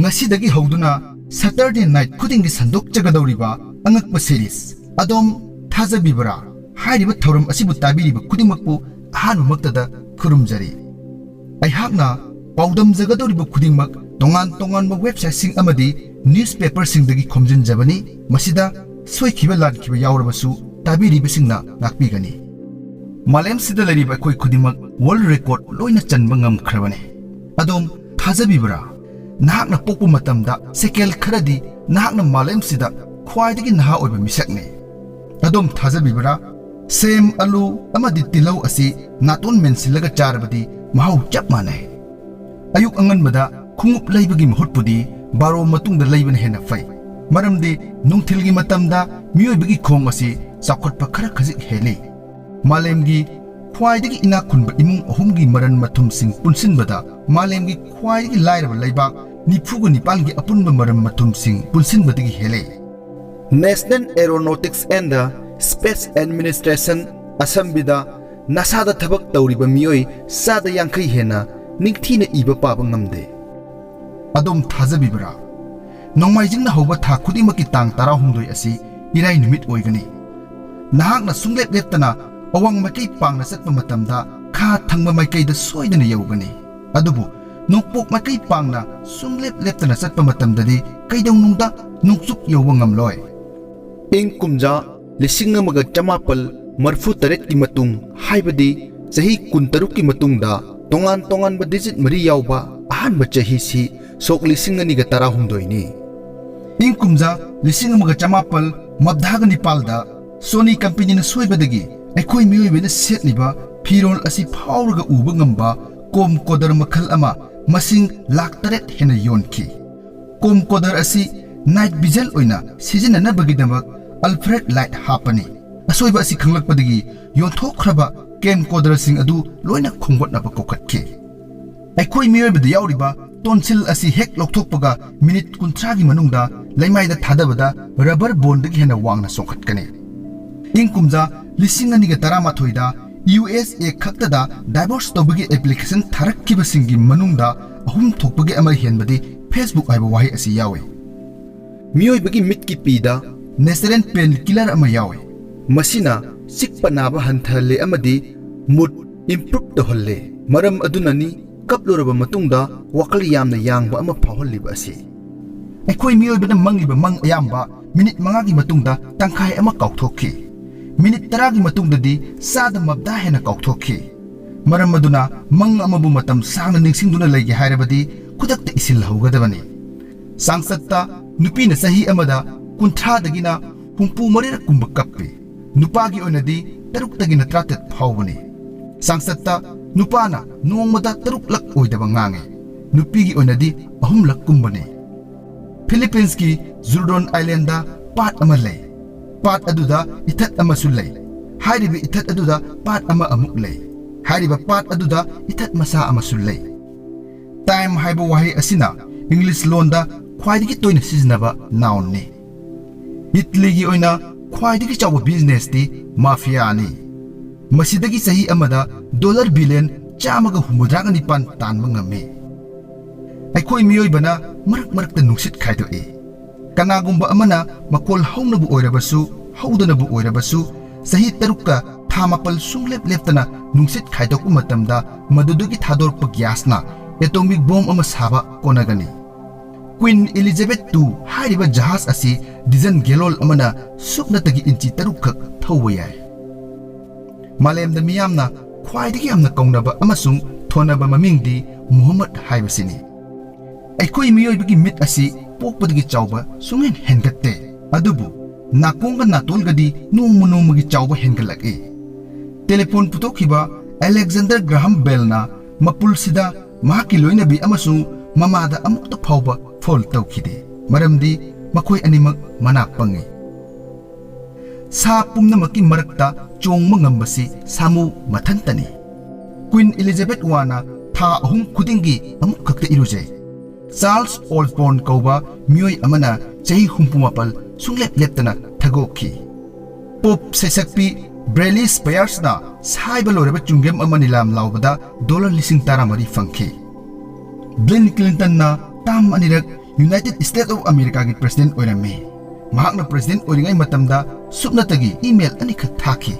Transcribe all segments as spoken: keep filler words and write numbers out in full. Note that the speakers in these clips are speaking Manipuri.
ꯉꯁꯤꯗꯒꯤ ꯍꯧꯗꯨꯅ Saturday night ꯈꯨꯗꯤꯡꯒꯤ ꯁꯟꯗꯣꯛꯆꯒꯗꯧꯔꯤꯕ ꯑꯉꯛꯄ series ꯑꯗꯣꯝ ꯊꯥꯖꯕꯤꯕ꯭ꯔꯥ? ꯍꯥꯏꯔꯤꯕ ꯊꯧꯔꯝ ꯑꯁꯤꯕꯨ ꯇꯥꯕꯤꯔꯤꯕ ꯈꯨꯗꯤꯡꯃꯛꯄꯨ ꯑꯍꯥꯟꯕꯃꯛꯇꯗ ꯈꯨꯔꯨꯝꯖꯔꯤ꯫ ꯑꯩꯍꯥꯛꯅ ꯄꯥꯎꯗꯝꯖꯒꯗꯧꯔꯤꯕ ꯈꯨꯗꯤꯡꯃꯛ ꯇꯣꯉꯥꯟ ꯇꯣꯉꯥꯟꯕ websiteꯁꯤꯡ ꯑꯃꯗꯤ newspaperꯁꯤꯡꯗꯒꯤ ꯈꯣꯝꯖꯤꯟꯖꯕꯅꯤ꯫ ꯃꯁꯤꯗ ꯁꯣꯏꯈꯤꯕ ꯂꯥꯟꯈꯤꯕ ꯌꯥꯎꯔꯕꯁꯨ ꯇꯥꯕꯤꯔꯤꯕꯁꯤꯡꯅ ꯉꯥꯛꯄꯤꯒꯅꯤ꯫ ꯃꯥꯂꯦꯝꯁꯤꯗ ꯂꯩꯔꯤꯕ ꯑꯩꯈꯣꯏ ꯈꯨꯗꯤꯡꯃꯛ world record ꯂꯣꯏꯅ ꯆꯟꯕ ꯉꯝꯈ꯭ꯔꯕꯅꯤ꯫ ꯑꯗꯣꯝ ꯊꯥꯖꯕꯤꯕ꯭ꯔꯥ? ꯅꯍꯥꯛꯅ ꯄꯣꯛꯄ ꯃꯇꯝꯗ second ꯈꯔꯗꯤ ꯅꯍꯥꯛꯅ ꯃꯥꯂꯦꯝꯁꯤꯗ ꯈ꯭ꯋꯥꯏꯗꯒꯤ ꯅꯍꯥ ꯑꯣꯏꯕ ꯃꯤꯁꯛꯅꯤ꯫ ꯑꯗꯣꯝ ꯊꯥꯖꯕꯤꯕ꯭ꯔꯥ? ꯁꯦꯝ, ꯑꯂꯨ ꯑꯃꯗꯤ ꯇꯤꯜꯍꯧ ꯑꯁꯤ ꯅꯥꯇꯣꯟ ꯃꯦꯟꯁꯤꯜꯂꯒ ꯆꯥꯔꯕꯗꯤ ꯃꯍꯥꯎ ꯆꯞ ꯃꯥꯟꯅꯩ꯫ ꯑꯌꯨꯛ ꯑꯉꯟꯕꯗ ꯈꯣꯡꯎꯞ ꯂꯩꯕꯒꯤ ꯃꯍꯨꯠꯄꯨꯗꯤ ꯕꯥꯔꯣ ꯃꯇꯨꯡꯗ ꯂꯩꯕꯅ ꯍꯦꯟꯅ ꯐꯩ, ꯃꯔꯝꯗꯤ ꯅꯨꯡꯊꯤꯜꯒꯤ ꯃꯇꯝꯗ ꯃꯤꯑꯣꯏꯕꯒꯤ ꯈꯣꯡ ꯑꯁꯤ ꯆꯥꯎꯈꯠꯄ ꯈꯔ ꯈꯖꯤꯛ ꯍꯦꯜꯂꯤ꯫ ꯃꯥꯂꯦꯝꯒꯤ ꯈ꯭ꯋꯥꯏꯗꯒꯤ ꯏꯅꯥꯛ ꯈꯨꯟꯕ ꯏꯃꯨꯡ ꯑꯍꯨꯝꯒꯤ ꯃꯔꯟ ꯃꯊꯨꯝꯁꯤꯡ ꯄꯨꯟꯁꯤꯟꯕꯗ ꯃꯥꯂꯦꯝꯒꯤ ꯈ꯭ꯋꯥꯏꯗꯒꯤ ꯂꯥꯏꯔꯕ ꯂꯩꯕꯥꯛ ꯅꯤꯐꯨꯒ ꯅꯤꯄꯥꯟꯒꯤ ꯑꯄꯨꯟꯕ ꯃꯔꯟ ꯃꯊꯨꯝꯁꯤꯡ ꯄꯨꯟꯁꯤꯟꯕꯗꯒꯤ ꯍꯦꯜꯂꯦ꯫ National Aeronautics and Space Administration, ꯑꯁꯝꯕꯤꯗ NASAꯗ ꯊꯕꯛ ꯇꯧꯔꯤꯕ ꯃꯤꯑꯣꯏ ꯆꯥꯗ ꯌꯥꯡꯈꯩ ꯍꯦꯟꯅ ꯅꯤꯡꯊꯤꯅ ꯏꯕ ꯄꯥꯕ ꯉꯝꯗꯦ꯫ ꯑꯗꯣꯝ ꯊꯥꯖꯕꯤꯕ꯭ꯔꯥ? ꯅꯣꯡꯃꯥꯏꯖꯤꯡꯅ ꯍꯧꯕ ꯊꯥ ꯈꯨꯗꯤꯡꯃꯛꯀꯤ ꯇꯥꯡ ꯇꯔꯥꯍꯨꯝꯗꯣꯏ ꯑꯁꯤ ꯏꯔꯥꯏ ꯅꯨꯃꯤꯠ ꯑꯣꯏꯒꯅꯤ꯫ ꯅꯍꯥꯛꯅ ꯁꯨꯡꯂꯦꯞ ꯂꯦꯞꯇꯅ ꯑꯋꯥꯡ ꯃꯥꯏꯀꯩ ꯄꯥꯡꯅ ꯆꯠꯄ ꯃꯇꯝꯗ ꯈꯥ ꯊꯪꯕ ꯃꯥꯏꯀꯩꯗ ꯁꯣꯏꯗꯅ ꯌꯧꯒꯅꯤ꯫ ꯑꯗꯨꯕꯨ ꯅꯣꯡꯄꯣꯛ ꯃꯥꯏꯀꯩ ꯄꯥꯡꯅ ꯁꯨꯡꯂꯦꯞ ꯂꯦꯞꯇꯅ ꯆꯠꯄ ꯃꯇꯝꯗꯗꯤ ꯀꯩꯗꯧꯅꯨꯡꯗ ꯅꯣꯡꯆꯨꯞ ꯌꯧꯕ ꯉꯝꯂꯣꯏ꯫ ꯏꯪ ꯀꯨꯝꯖꯥ ꯂꯤꯁꯤꯡ ꯑꯃꯒ ꯆꯃꯥꯄꯜ ꯃꯔꯤꯐꯨ ꯇꯔꯦꯠꯀꯤ ꯃꯇꯨꯡ, ꯍꯥꯏꯕꯗꯤ ꯆꯍꯤ ꯀꯨꯟꯇꯔꯨꯛꯀꯤ ꯃꯇꯨꯡꯗ, ꯇꯣꯉꯥꯟ ꯇꯣꯉꯥꯟꯕ digit ꯃꯔꯤ ꯌꯥꯎꯕ ꯑꯍꯥꯟꯕ ꯆꯍꯤꯁꯤ ꯁꯣꯛ ꯂꯤꯁꯤꯡ ꯑꯅꯤꯒ ꯇꯔꯥꯍꯨꯝꯗꯣꯏꯅꯤ꯫ ꯏꯪ ꯀꯨꯝꯖꯥ ꯂꯤꯁꯤꯡ ꯑꯃꯒ ꯆꯃꯥꯄꯜ ꯃꯧꯗ꯭ꯔꯥꯒ ꯅꯤꯄꯥꯜꯗ Sony companyꯅ ꯁꯣꯏꯕꯗꯒꯤ ꯑꯩꯈꯣꯏ ꯃꯤꯑꯣꯏꯕꯅ ꯁꯦꯠꯂꯤꯕ ꯐꯤꯔꯣꯜ ꯑꯁꯤ ꯐꯥꯎꯔꯒ ꯎꯕ ꯉꯝꯕ camcorder ꯃꯈꯜ ꯑꯃ ꯃꯁꯤꯡ ꯂꯥꯈ ꯇꯔꯦꯠ ꯍꯦꯟꯅ ꯌꯣꯟꯈꯤ꯫ Camcorder ꯑꯁꯤ night vision ꯑꯣꯏꯅ ꯁꯤꯖꯤꯟꯅꯅꯕꯒꯤꯗꯃꯛ ultraviolet light ꯍꯥꯞꯄꯅꯤ꯫ ꯑꯁꯣꯏꯕ ꯑꯁꯤ ꯈꯪꯂꯛꯄꯗꯒꯤ ꯌꯣꯟꯊꯣꯛꯈ꯭ꯔꯕ camcorderꯁꯤꯡ ꯑꯗꯨ ꯂꯣꯏꯅ ꯈꯣꯝꯒꯠꯅꯕ ꯀꯧꯈꯠꯈꯤ꯫ ꯑꯩꯈꯣꯏ ꯃꯤꯑꯣꯏꯕꯗ ꯌꯥꯎꯔꯤꯕ tonsil ꯑꯁꯤ ꯍꯦꯛ ꯂꯧꯊꯣꯛꯄꯒ ꯃꯤꯅꯤꯠ ꯀꯨꯟꯊ꯭ꯔꯥꯒꯤ ꯃꯅꯨꯡꯗ ꯂꯩꯃꯥꯏꯗ ꯊꯥꯗꯕꯗ rubber ballꯗꯒꯤ ꯍꯦꯟꯅ ꯋꯥꯡꯅ ꯆꯣꯡꯈꯠꯀꯅꯤ꯫ ꯏꯪ ꯀꯨꯝꯖꯥ ꯂꯤꯁꯤꯡ ꯑꯅꯤꯒ ꯇꯔꯥꯃꯥꯊꯣꯏꯗ U S A ꯈꯛꯇꯗ divorce ꯇꯧꯕꯒꯤ application ꯊꯥꯔꯛꯈꯤꯕꯁꯤꯡꯒꯤ ꯃꯅꯨꯡꯗ ꯑꯍꯨꯝ ꯊꯣꯛꯄꯒꯤ ꯑꯃ ꯍꯦꯟꯕꯗꯤ Facebook ꯍꯥꯏꯕ ꯋꯥꯍꯩ ꯑꯁꯤ ꯌꯥꯎꯏ꯫ ꯃꯤꯑꯣꯏꯕꯒꯤ ꯃꯤꯠꯀꯤ ꯄꯤꯗ natural pain killer ꯑꯃ ꯌꯥꯎꯏ꯫ ꯃꯁꯤꯅ ꯆꯤꯛꯄ ꯅꯥꯕ ꯍꯟꯊꯍꯜꯂꯤ ꯑꯃꯗꯤ mood improve ꯇꯧꯍꯜꯂꯤ꯫ ꯃꯔꯝ ꯑꯗꯨꯅꯅꯤ ꯀꯞꯂꯨꯔꯕ ꯃꯇꯨꯡꯗ ꯋꯥꯈꯜ ꯌꯥꯝꯅ ꯌꯥꯡꯕ ꯑꯃ ꯐꯥꯎꯍꯜꯂꯤꯕ ꯑꯁꯤ꯫ ꯑꯩꯈꯣꯏ ꯃꯤꯑꯣꯏꯕꯅ ꯃꯪꯂꯤꯕ ꯃꯪ ꯑꯌꯥꯝꯕ ꯃꯤꯅꯤꯠ ꯃꯉꯥꯒꯤ ꯃꯇꯨꯡꯗ ꯇꯪꯈꯥꯏ ꯑꯃ ꯀꯥꯎꯊꯣꯛꯈꯤ꯫ ꯃꯤꯅꯤꯠ ꯇꯔꯥꯒꯤ ꯃꯇꯨꯡꯗꯗꯤ ꯆꯥꯗ ꯃꯞꯗꯥ ꯍꯦꯟꯅ ꯀꯥꯎꯊꯣꯛꯈꯤ꯫ ꯃꯔꯝ ꯑꯗꯨꯅ ꯃꯪ ꯑꯃꯕꯨ ꯃꯇꯝ ꯁꯥꯡꯅ ꯅꯤꯡꯁꯤꯡꯗꯨꯅ ꯂꯩꯒꯦ ꯍꯥꯏꯔꯕꯗꯤ ꯈꯨꯗꯛꯇ ꯏꯁꯤꯜꯍꯧꯒꯗꯕꯅꯤ꯫ ꯆꯥꯡꯆꯠꯇ ꯅꯨꯄꯤꯅ ꯆꯍꯤ ꯑꯃꯗ ꯀꯨꯟꯊ꯭ꯔꯥꯗꯒꯤꯅ ꯍꯨꯝꯐꯨ ꯃꯔꯤꯔꯛ ꯀꯨꯝꯕ ꯀꯞꯄꯤ꯫ ꯅꯨꯄꯥꯒꯤ ꯑꯣꯏꯅꯗꯤ ꯇꯔꯨꯛꯇꯒꯤꯅ ꯇꯔꯥꯇꯔꯦꯠ ꯐꯥꯎꯕꯅꯤ꯫ ꯆꯥꯡꯆꯠꯇ ꯅꯨꯄꯥꯅ ꯅꯣꯡꯃꯗ ꯇꯔꯨꯛꯂꯛ ꯑꯣꯏꯗꯕ ꯉꯥꯡꯏ꯫ ꯅꯨꯄꯤꯒꯤ ꯑꯣꯏꯅꯗꯤ ꯑꯍꯨꯝꯂꯛ ꯀꯨꯝꯕꯅꯤ꯫ ꯐꯤꯂꯤꯄꯤꯟꯁꯀꯤ ꯖꯨꯔꯗꯣꯟ ꯑꯥꯏꯂꯦꯟꯗ ꯄꯥꯠ ꯑꯃ ꯂꯩ꯫ ꯄꯥꯠ ꯑꯗꯨꯗ ꯏꯊꯠ ꯑꯃꯁꯨ ꯂꯩ꯫ ꯍꯥꯏꯔꯤꯕ ꯏꯊꯠ ꯑꯗꯨꯗ ꯄꯥꯠ ꯑꯃ ꯑꯃꯨꯛ ꯂꯩ꯫ ꯍꯥꯏꯔꯤꯕ ꯄꯥꯠ ꯑꯗꯨꯗ ꯏꯊꯠ ꯃꯆꯥ ꯑꯃꯁꯨ ꯂꯩ꯫ Time ꯍꯥꯏꯕ ꯋꯥꯍꯩ ꯑꯁꯤꯅ ꯏꯪꯂꯤꯁ ꯂꯣꯟꯗ ꯈ꯭ꯋꯥꯏꯗꯒꯤ ꯇꯣꯏꯅ ꯁꯤꯖꯤꯟꯅꯕ nounꯅꯤ꯫ ꯏꯠꯂꯤꯒꯤ ꯑꯣꯏꯅ ꯈ꯭ꯋꯥꯏꯗꯒꯤ ꯆꯥꯎꯕ businessꯇꯤ mafiaꯅꯤ꯫ ꯃꯁꯤꯗꯒꯤ ꯆꯍꯤ ꯑꯃꯗ ꯗꯣꯂꯔ ꯕꯤꯂꯤꯌꯟ ꯆꯥꯝꯃꯒ ꯍꯨꯝꯐꯨꯇꯔꯥꯒ ꯅꯤꯄꯥꯟ ꯇꯥꯟꯕ ꯉꯝꯃꯤ꯫ ꯑꯩꯈꯣꯏ ꯃꯤꯑꯣꯏꯕꯅ ꯃꯔꯛ ꯃꯔꯛꯇ ꯅꯨꯡꯁꯤꯠ ꯈꯥꯏꯗꯣꯛꯏ꯫ ꯀꯅꯥꯒꯨꯝꯕ ꯑꯃꯅ ꯃꯈꯣꯜ ꯍꯧꯅꯕꯨ ꯑꯣꯏꯔꯕꯁꯨ, ꯍꯧꯗꯅꯕꯨ ꯑꯣꯏꯔꯕꯁꯨ, ꯆꯍꯤ ꯇꯔꯨꯛꯀ ꯊꯥ ꯃꯥꯄꯜ ꯁꯨꯡꯂꯦꯞ ꯂꯦꯞꯇꯅ ꯅꯨꯡꯁꯤꯠ ꯈꯥꯏꯗꯣꯛꯄ ꯃꯇꯝꯗ ꯃꯗꯨꯗꯒꯤ ꯊꯥꯗꯣꯔꯛꯄ gasꯅ atomic bomb ꯑꯃ ꯁꯥꯕ ꯀꯣꯟꯅꯒꯅꯤ꯫ Queen Elizabeth two ꯍꯥꯏꯔꯤꯕ ꯖꯍꯥꯖ ꯑꯁꯤ diesel gallon ꯑꯃꯅ ꯁꯨꯞꯅꯇꯒꯤ ꯏꯟꯆꯤ ꯇꯔꯨꯛ ꯈꯛ ꯊꯧꯕ ꯌꯥꯏ꯫ ꯃꯥꯂꯦꯝꯗ ꯃꯤꯌꯥꯝꯅ ꯈ꯭ꯋꯥꯏꯗꯒꯤ ꯌꯥꯝꯅ ꯀꯧꯅꯕ ꯑꯃꯁꯨꯡ ꯊꯣꯟꯅꯕ ꯃꯃꯤꯡꯗꯤ ꯃꯨꯍꯝꯃꯗ ꯍꯥꯏꯕꯁꯤꯅꯤ꯫ ꯑꯩꯈꯣꯏ ꯃꯤꯑꯣꯏꯕꯒꯤ ꯃꯤꯠ ꯑꯁꯤ ꯄꯣꯛꯄꯗꯒꯤ ꯆꯥꯎꯕ ꯁꯨꯡꯍꯦꯟ ꯍꯦꯟꯒꯠꯇꯦ, ꯑꯗꯨꯕꯨ ꯅꯥꯀꯣꯡꯒ ꯅꯥꯇꯣꯟꯒꯗꯤ ꯅꯣꯡꯃ ꯅꯣꯡꯃꯒꯤ ꯆꯥꯎꯕ ꯍꯦꯟꯒꯠꯂꯛꯏ꯫ Telephone ꯄꯨꯊꯣꯛꯈꯤꯕ Alexander Graham Bellꯅ ꯃꯄꯨꯜꯁꯤꯗ ꯃꯍꯥꯛꯀꯤ ꯂꯣꯏꯅꯕꯤ ꯑꯃꯁꯨꯡ ꯃꯃꯥꯗ ꯑꯃꯨꯛꯇ ꯐꯥꯎꯕ phone ꯇꯧꯈꯤꯗꯦ, ꯃꯔꯝꯗꯤ ꯃꯈꯣꯏ ꯑꯅꯤꯃꯛ ꯃꯅꯥ ꯄꯪꯉꯤ꯫ ꯁꯥ ꯄꯨꯝꯅꯃꯛꯀꯤ ꯃꯔꯛꯇ ꯆꯣꯡꯕ ꯉꯝꯕꯁꯤ ꯁꯥꯃꯨ ꯃꯊꯟꯇꯅꯤ꯫ Queen Elizabeth one ꯊꯥ ꯑꯍꯨꯝ ꯈꯨꯗꯤꯡꯒꯤ ꯑꯃꯨꯛꯈꯛꯇ ꯏꯔꯨꯖꯩ꯫ Charles Osborne ꯀꯧꯕ ꯃꯤꯑꯣꯏ ꯑꯃꯅ ꯆꯍꯤ ꯍꯨꯝꯐꯨ ꯃꯥꯄꯜ ꯁꯨꯡꯂꯦꯞ ꯂꯦꯞꯇꯅ ꯊꯥꯒꯣꯛꯈꯤ꯫ Pop ꯁꯩꯁꯛꯄꯤ Britney Spearsꯅ ꯁꯥꯏꯕ ꯂꯣꯏꯔꯕ ꯆ꯭ꯋꯤꯡꯒꯝ ꯑꯃ ꯅꯤꯂꯥꯝ ꯂꯥꯎꯕꯗ ꯗꯣꯂꯔ ꯂꯤꯁꯤꯡ ꯇꯔꯥꯃꯔꯤ ꯐꯪꯈꯤ꯫ Bill Clintonꯅ ꯇꯥꯝ ꯑꯅꯤꯔꯛ United States of Americaꯒꯤ president ꯑꯣꯏꯔꯝꯃꯤ꯫ ꯃꯍꯥꯛꯅ president ꯑꯣꯏꯔꯤꯉꯩ ꯃꯇꯝꯗ ꯁꯨꯞꯅꯇꯒꯤ email ꯑꯅꯤꯈꯛ ꯊꯥꯈꯤ꯫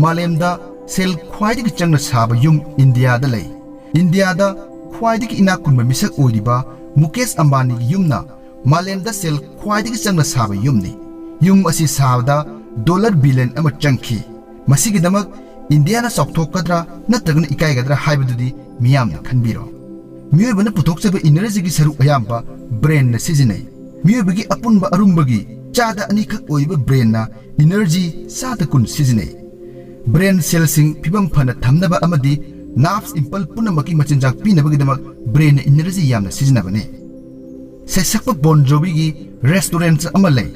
ꯃꯥꯂꯦꯝꯗ ꯁꯦꯜ ꯈ꯭ꯋꯥꯏꯗꯒꯤ ꯆꯪꯅ ꯁꯥꯕ ꯌꯨꯝ ꯏꯟꯗꯤꯌꯥꯗ ꯂꯩ꯫ ꯏꯟꯗꯤꯌꯥꯗ ꯈ꯭ꯋꯥꯏꯗꯒꯤ ꯏꯅꯥꯛ ꯈꯨꯟꯕ ꯃꯤꯁꯛ ꯑꯣꯏꯔꯤꯕ ꯃꯨꯀꯦꯁ ꯑꯝꯕꯥꯅꯤꯒꯤ ꯌꯨꯝꯅ ꯃꯥꯂꯦꯝꯗ ꯁꯦꯜ ꯈ꯭ꯋꯥꯏꯗꯒꯤ ꯆꯪꯅ ꯁꯥꯕ ꯌꯨꯝꯅꯤ꯫ ꯌꯨꯝ ꯑꯁꯤ ꯁꯥꯕꯗ dollar billion ꯑꯃ ꯆꯪꯈꯤ꯫ ꯃꯁꯤꯒꯤꯗꯃꯛ ꯏꯟꯗꯤꯌꯥꯅ ꯆꯥꯎꯊꯣꯛꯀꯗ꯭ꯔꯥ ꯅꯠꯇ꯭ꯔꯒꯅ ꯏꯀꯥꯏꯒꯗ꯭ꯔꯥ ꯍꯥꯏꯕꯗꯨꯗꯤ ꯃꯤꯌꯥꯝꯅ ꯈꯟꯕꯤꯔꯣ꯫ ꯃꯤꯑꯣꯏꯕꯅ ꯄꯨꯊꯣꯛꯆꯕ energyꯒꯤ ꯁꯔꯨꯛ ꯑꯌꯥꯝꯕ brainꯅ ꯁꯤꯖꯤꯟꯅꯩ꯫ ꯃꯤꯑꯣꯏꯕꯒꯤ ꯑꯄꯨꯟꯕ ꯑꯔꯨꯝꯕꯒꯤ ꯆꯥꯗ ꯑꯅꯤꯈꯛ ꯑꯣꯏꯔꯤꯕ brainꯅ energy ꯆꯥꯗ ꯀꯨꯟ ꯁꯤꯖꯤꯟꯅꯩ꯫ Brain cellꯁꯤꯡ ꯐꯤꯕꯝ ꯐꯅ ꯊꯝꯅꯕ ꯑꯃꯗꯤ nerves impulse ꯄꯨꯝꯅꯃꯛꯀꯤ ꯃꯆꯤꯟꯖꯥꯛ ꯄꯤꯅꯕꯒꯤꯗꯃꯛ brainꯅ energy ꯌꯥꯝꯅ ꯁꯤꯖꯤꯟꯅꯕꯅꯤ꯫ ꯁꯩꯁꯛꯄ ꯕꯣꯟ ꯖꯣꯕꯤꯒꯤ restaurant ꯑꯃ ꯂꯩ꯫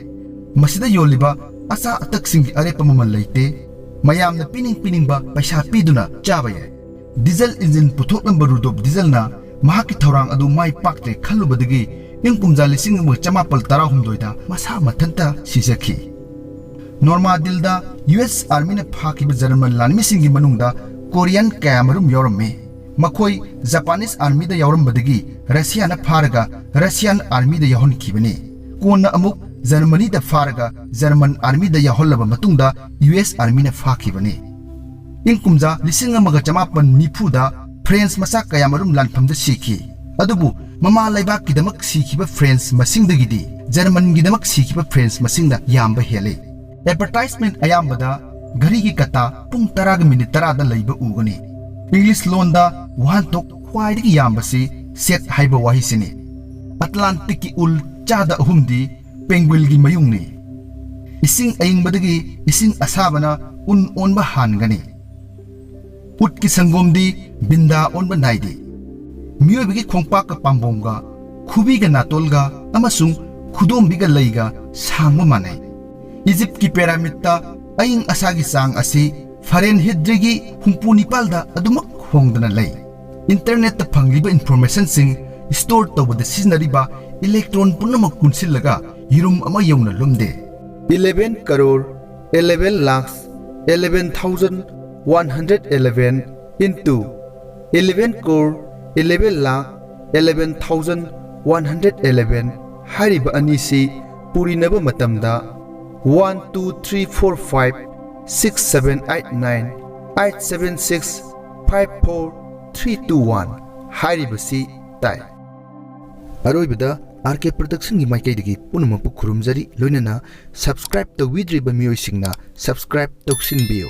ꯃꯁꯤꯗ ꯌꯣꯜꯂꯤꯕ ꯑꯆꯥ ꯑꯊꯛꯁꯤꯡꯒꯤ ꯑꯔꯦꯞꯄ ꯃꯃꯜ ꯂꯩꯇꯦ꯫ ꯃꯌꯥꯝꯅ ꯄꯤꯅꯤꯡ ꯄꯤꯅꯤꯡꯕ ꯄꯩꯁꯥ ꯄꯤꯗꯨꯅ ꯆꯥꯕ ꯌꯥꯏ꯫ ꯗꯤꯖꯜ ꯏꯟꯖꯤꯟ ꯄꯨꯊꯣꯛꯂꯝꯕ ꯔꯨꯗꯣꯞ ꯗꯤꯖꯜꯅ ꯃꯍꯥꯛꯀꯤ ꯊꯧꯔꯥꯡ ꯑꯗꯨ ꯃꯥꯏ ꯄꯥꯛꯇ꯭ꯔꯦ ꯈꯜꯂꯨꯕꯗꯒꯤ ꯏꯪ ꯀꯨꯝꯖꯥ ꯂꯤꯁꯤꯡ ꯑꯃꯒ ꯆꯃꯥꯄꯜ ꯇꯔꯥꯍꯨꯝꯗꯣꯏꯗ ꯃꯁꯥ ꯃꯊꯟꯇ ꯁꯤꯖꯈꯤ꯫ ꯅꯣꯔꯃꯥꯗꯤꯜꯗ ꯌꯨ ꯑꯦꯁ ꯑꯥꯔꯃꯤꯅ ꯐꯥꯈꯤꯕ ꯖꯔꯃꯟ ꯂꯥꯟꯃꯤꯁꯤꯡꯒꯤ ꯃꯅꯨꯡꯗ ꯀꯣꯔꯤꯌꯟ ꯀꯌꯥꯃꯔꯨꯝ ꯌꯥꯎꯔꯝꯃꯤ꯫ ꯃꯈꯣꯏ ꯖꯄꯥꯅꯤꯁ ꯑꯥꯔꯃꯤꯗ ꯌꯥꯎꯔꯝꯕꯗꯒꯤ ꯔꯁꯤꯌꯥꯅ ꯐꯥꯔꯒ ꯔꯁꯤꯌꯥꯟ ꯑꯥꯔꯃꯤꯗ ꯌꯥꯎꯍꯟꯈꯤꯕꯅꯤ꯫ ꯀꯣꯟꯅ ꯑꯃꯨꯛ ꯖꯔꯃꯅꯤꯗ ꯐꯥꯔꯒ ꯖꯔꯃꯟ ꯑꯥꯔꯃꯤꯗ ꯌꯥꯎꯍꯜꯂꯕ ꯃꯇꯨꯡꯗ ꯌꯨ ꯑꯦꯁ ꯑꯥꯔꯃꯤꯅ ꯐꯥꯈꯤꯕꯅꯤ꯫ ꯏꯪ ꯀꯨꯝꯖꯥ ꯂꯤꯁꯤꯡ ꯑꯃꯒ ꯆꯃꯥꯄꯟ ꯅꯤꯐꯨꯗ ꯐ꯭ꯔꯦꯟꯁ ꯃꯆꯥ ꯀꯌꯥꯃꯔꯨꯝ ꯂꯥꯟꯐꯝꯗ ꯁꯤꯈꯤ꯫ ꯑꯗꯨꯕꯨ ꯃꯃꯥ ꯂꯩꯕꯥꯛꯀꯤꯗꯃꯛ ꯁꯤꯈꯤꯕ ꯐ꯭ꯔꯦꯟꯁ ꯃꯁꯤꯡꯗꯒꯤꯗꯤ ꯖꯔꯃꯟꯒꯤꯗꯃꯛ ꯁꯤꯈꯤꯕ ꯐ꯭ꯔꯦꯟꯁ ꯃꯁꯤꯡꯅ ꯌꯥꯝꯕ ꯍꯦꯜꯂꯤ꯫ Advertisement ꯑꯌꯥꯝꯕꯗ ꯘꯔꯤꯒꯤ ꯀꯇꯥ ꯄꯨꯡ ꯇꯔꯥꯒ ꯃꯤꯅꯤꯠ ꯇꯔꯥꯗ ꯂꯩꯕ ꯎꯒꯅꯤ꯫ ꯏꯪꯂꯤꯁ ꯂꯣꯟꯗ ꯋꯥꯍꯟꯊꯣꯛ ꯈ꯭ꯋꯥꯏꯗꯒꯤ ꯌꯥꯝꯕꯁꯤ ꯁꯦꯠ ꯍꯥꯏꯕ ꯋꯥꯍꯩꯁꯤꯅꯤ꯫ ꯑꯠꯂꯥꯟꯇꯤꯛꯀꯤ ꯎꯜ ꯆꯥꯗ ꯑꯍꯨꯝꯗꯤ ꯄꯦꯡꯒ꯭ꯋꯤꯜꯒꯤ ꯃꯌꯨꯡꯅꯤ꯫ ꯏꯁꯤꯡ ꯑꯏꯪꯕꯗꯒꯤ ꯏꯁꯤꯡ ꯑꯁꯥꯕꯅ ꯎꯟ ꯑꯣꯟꯕ ꯍꯥꯟꯒꯅꯤ꯫ ꯎꯠꯀꯤ ꯁꯪꯒꯣꯝꯗꯤ ꯕꯤꯟꯗꯥ ꯑꯣꯟꯕ ꯅꯥꯏꯗꯦ꯫ ꯃꯤꯑꯣꯏꯕꯒꯤ ꯈꯣꯡꯄꯥꯛꯀ ꯄꯥꯝꯕꯣꯝꯒ, ꯈꯨꯕꯤꯒ ꯅꯥꯇꯣꯜꯒ ꯑꯃꯁꯨꯡ ꯈꯨꯗꯣꯝꯕꯤꯒ ꯂꯩꯒ ꯁꯥꯡꯕ ꯃꯥꯟꯅꯩ꯫ ꯏꯖꯤꯞꯀꯤ ꯄꯤꯔꯥꯃꯤꯗꯇ ꯑꯏꯪ ꯑꯁꯥꯒꯤ ꯆꯥꯡ ꯑꯁꯤ ꯐꯥꯔꯦꯟꯍꯤꯠꯇꯒꯤ ꯍꯨꯝꯐꯨ ꯅꯤꯄꯥꯜꯗ ꯑꯗꯨꯃꯛ ꯍꯣꯡꯗꯅ ꯂꯩ꯫ ꯏꯟꯇꯔꯅꯦꯠꯇ ꯐꯪꯂꯤꯕ informationꯁꯤꯡ store ꯇꯧꯕꯗ ꯁꯤꯖꯤꯟꯅꯔꯤꯕ electron ꯄꯨꯝꯅꯃꯛ ꯄꯨꯟꯁꯤꯜꯂꯒ ꯌꯦꯔꯨꯝ ꯑꯃ ꯌꯧꯅ ꯂꯨꯝꯗꯦ꯫ Eleven crore eleven lakhs eleven thousand one hundred eleven into eleven crore eleven lakh eleven thousand one hundred eleven ꯍꯥꯏꯔꯤꯕ ꯑꯅꯤꯁꯤ ꯄꯨꯔꯤꯅꯕ ꯃꯇꯝꯗ one two three four five six seven eight nine eight seven six five four three two one ꯍꯥꯏꯔꯤꯕꯁꯤ ꯇꯥꯏ꯫ ꯑꯔꯣꯏꯕꯗ ꯑꯥꯔ ꯀꯦ ꯄ꯭ꯔꯗꯛꯁꯟꯒꯤ ꯃꯥꯏꯀꯩꯗꯒꯤ ꯄꯨꯝꯅꯃꯛꯄꯨ ꯈꯨꯔꯨꯝꯖꯔꯤ, ꯂꯣꯏꯅꯅ ꯁꯕꯁꯀ꯭ꯔꯥꯏꯕ ꯇꯧꯕꯤꯗ꯭ꯔꯤꯕ ꯃꯤꯑꯣꯏꯁꯤꯡꯅ ꯁꯕꯁꯀ꯭ꯔꯥꯏꯕ ꯇꯧꯁꯤꯟꯕꯤꯌꯨ꯫